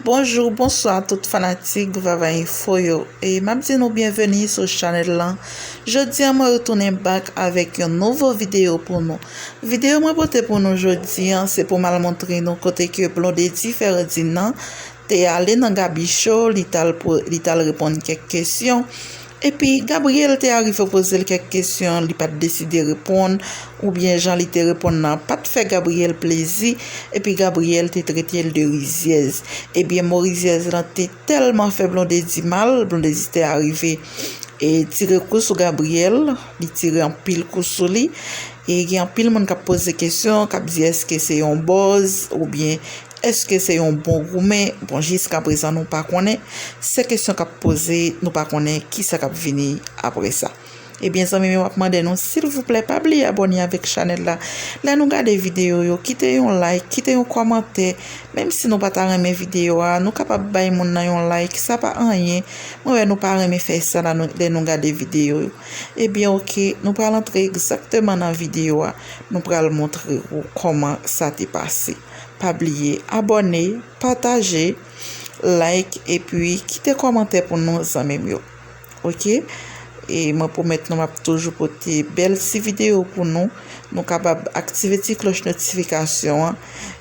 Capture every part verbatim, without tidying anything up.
Bonjou, bonswa tout fanatik Vava Info yo. E m ap di nou byenveni sou chanèl lan. Jodi a mwen retounen back avèk yon nouvo videyo pou nou. Videyo mwen pote pou nou jodi a, se pou m al montre nou kote ke Blondedy Ferdinand te ale nan Gaby Show, li t al po- li t al reponn kèk kesyon. Epi Gabriel te arive poze l kèk kesyon, li pa t deside reponn, oubyen jan li te reponn nan pa t fè Gabriel plezi, epi Gabriel te trete l de rizyèz. Ebyen, mo rizyèz lan te tèlman fè Blondedy mal, Blondedy te arive e tire kou sou Gabriel, li tire anpil kou sou li. E gen anpil moun k ap poze kesyon, k ap di èske se yon buzz oubyen èske se yon bon goumen. Bon, jiska prezan nou pa konnen. Se kesyon k ap poze, nou pa konnen kisa k ap vini apre sa. Ebyen, zanmi m yo, m ap mande nou, silvouplè, pa bliye abòne avèk chanèl la. Lè nou gade videyo yo, kite yon like, kite yon kòmantè. Menm si nou pa ta renmen videyo a, nou kapab bay moun nan yon like, sa pa anyen. Mwen wè nou pa renmen fè sa la nou- lè nou gade videyo yo. Ebyen, oke, nou pral antre egzakteman nan videyo a. Nou pral montre ou kòman sa te pase. Pa bliye abòne, pataje, like, epi kite kòmantè pou nou, zanmi m yo. Oke? E mwen pwomèt nou m ap toujou pote bèl ti videyo pou nou. Nou kapab aktive ti klòch notifikasyon an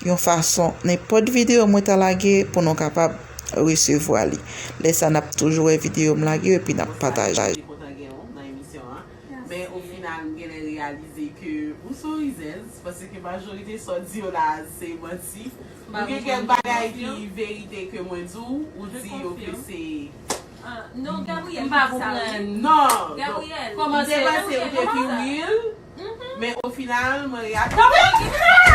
yon fason nenpòt videyo mwen ta lage pou nou kapab resevwa li. Lè sa n ap toujou wè videyo m lage yo epi n ap pataje. Te kontan gen w nan emisyon an. Men o final, m genlè reyalize ke ou se yon rizèz, paske majorite sa w di yo la, se manti. Ou gen kèk bagay ki verite ke mwen di w, ou di yo ke se... Non, Gabriel, m pa konprann. Non, Gabriel, m te panse ou te pi real, men o final, mwen reyalize...